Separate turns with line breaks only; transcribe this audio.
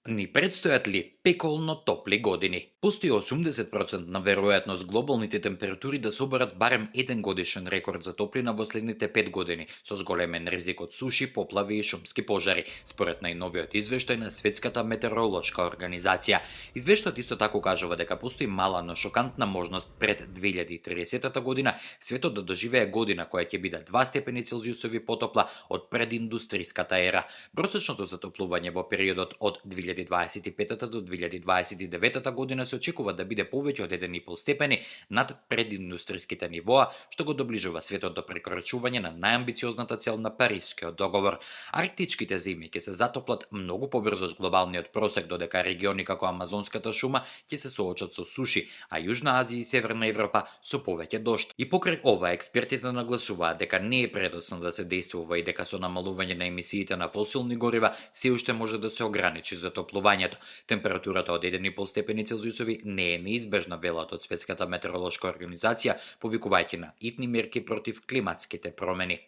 Ни предстојат ли пеколно топли години? Постои 80% веројатност глобалните температури да соберат барем еден годишен рекорд за топлина во следните 5 години, со зголемен ризик од суши, поплави и шумски пожари, според најновиот извештај на Светската метеоролошка организација. Извештајот исто така кажува дека постои мала, но шокантна можност пред 2030 година светот да доживее година која ќе биде 2 степени Целзиусови потопла од прединдустриската ера. Просечното затоплување во периодот од 2025 до 2029 година се очекува да биде повеќе од 1,5 степени над прединдустриските нивоа, што го доближува светот до прекорачување на најамбициозната цел на Парискиот договор. Арктичките зими ќе се затоплат многу побрзо од глобалниот просек, додека региони како Амазонската шума ќе се соочат со суши, а Јужна Азија и Северна Европа со повеќе дожд. И покрај ова, експертите нагласуваат дека не е предоцна да се действува и дека со намалување на емисиите на фосилни горива се уште може да се ограничи затоплувањето. Температурата од 1,5 степени Целзиусови не е неизбежна, велат од Светската метеоролошка организација, повикувајќи на итни мерки против климатските промени.